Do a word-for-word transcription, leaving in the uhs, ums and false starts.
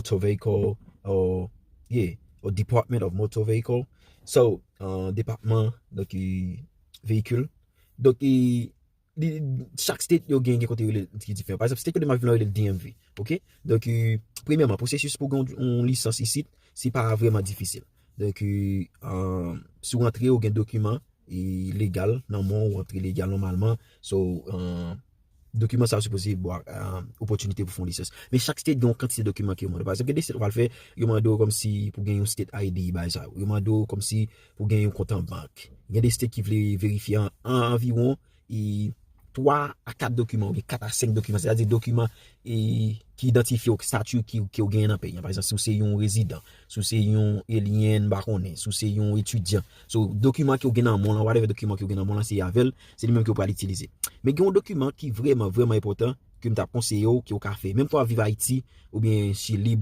Motor Vehicle, or, yeah, or Department of Motor Vehicle. So, uh, depatman, donk, e, veyikil. Donk, e, li, chak state yo gen, gen kote yo rele ki diferan. Pa egzanp, state kote m ap viv la, yo rele D M V, ok? Donk, e, premyèman, pwosesis pou gen yon, yon lisans isit, se pa vrèman difisil. Donk, e, um, si w antre, ou gen dokiman, e, legal nan men w, ou antre legal nòmalman. So, um, dokiman sa yo sipoze ba w, um, opòtinite pou fè yon lisans. Men chak state gen yon kantite dokiman ke yo mande. Pa egzanp, gen de state ou pral fè, yo mande w kòmsi pou gen yon state I D, bagay sa yo. Yo mande w kòmsi pou gen yon kont an bank. Gen de state ki vle verifye an, an anviwon e twa a kat dokiman, oubyen kat a senk dokiman, sètadi dokiman e, ki idantifye w, stati ki, ke w genyen nan peyi an. Pa egzanp, si w se yon rezidan, si w se yon alien, m pa konnen, si w se yon etidyan. So, dokiman ke w gen nan men w lan, whatever dokiman ke w gen nan men w lan, se avè l, se li menm ke w pral itilize. Men gen yon dokiman ki vrèman, vrèman enpòtan, ke m t ap konseye w, ke w ka fè. Menm ke w ap viv Ayiti, oubyen Chili, Brezil,